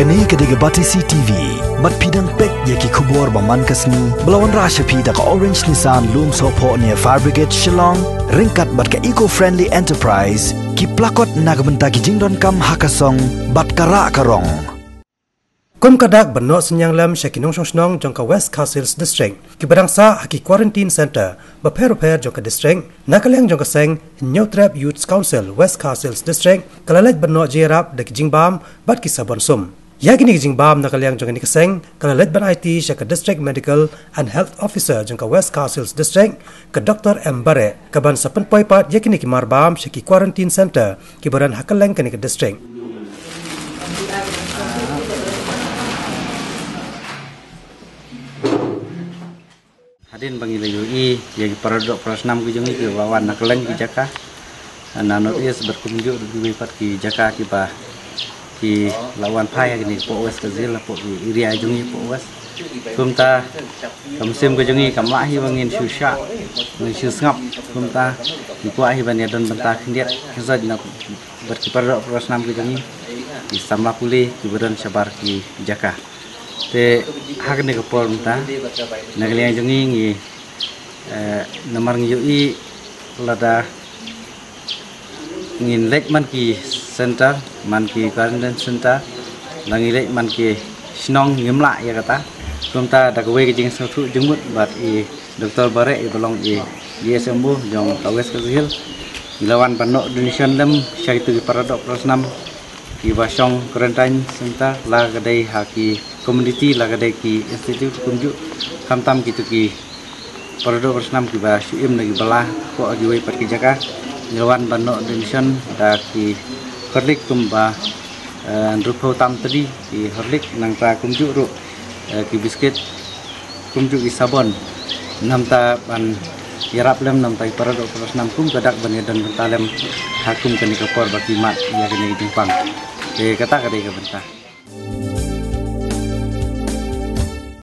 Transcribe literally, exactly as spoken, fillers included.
Kane ka dei ka Batesi T V. Bad phi dang peit ïa ki khubor ba man ka sngi ba la wanrah sha phi da ka Orange Nissan Lumsohphoh near Fire Brigade Shillong, ryngkat bad ka Eco Friendly Enterprise, ki plakot na ka bynta ki jingdonkam ha ka song bad ka rah ka rong. Kum ka dak ban noh synñiang lem sha ki nongshong shnong jong ka West Khasi Hills District, kiba dang sah ha ki quarantine center bapher bapher jong ka district, na ka liang jong ka seng Hynñiewtrep Youth Council West Khasi Hills District ka la leit ban noh jingïarap da ki jingbam bad ki sabon sum. Ïa kine ki jingbam na ka liang jong kane ka seng ka la leit ban aiti sha ka District Medical and Health Officer jong ka West Khasi Hills District, ka Doctor M Bareh, kaban sa pynpoi pat ïa kine ki marbam sha ki quarantine center kiba don ha kylleng kane ka district. Hadien ba ngi la ïohi ïa ki para doh para snam ki jong ngi kiba wan na kylleng ki jaka na North East bad kumjuh ruh kiwei pat ki jaka kiba ki la wan phai ha kine ki Poh West Khasi Hills, hapoh ki area jong ngi Poh West. Kumta ka mynsiem ka jong ngi kam lah hi ba ngin shu shah, ngin shu sngap. Kumta ngi kwah hi ban ïadon bynta khyndiat khyndiat na bad ki para doh para snam ki jong ngi, ki samla pule kiba don shabar ki jaka. Te ha kane ka por mynta na ka liang jong ngi ngi, eh, namar ngi ïohi lada ngin leit man ki center, man ki quarantine center, la ngi leit man ki shnong ngim lah ïa kata. Kumta da kawei ka jingsngewthuh jingmut bad i Doctor Bareh iba long i D S M O jong ka West Khasi Hills, ngi la wan ban noh donation lem sha kitu ki para doh para snam kiba shong quarantine center, la ka dei ha ki community, la ka dei ki institute kumjuh, khamtam kitu ki para doh para snam kiba shu im na ki bylla hapoh kiwei pat ki jaka. Ngi la wan ban noh donation da ki horlicks kumba, eh, hynriewphew tam tylli ki horlicks, nangta kumjuh ruh, eh, ki biscuit, kumjuh ki sabon. Namta ban ïarap lem namta ki para doh para snam kum ka dak ban ïadon bynta lem ha kum kane ka por ba ki mad ïa kane ka jingpang. Te kata ka dei ka bynta.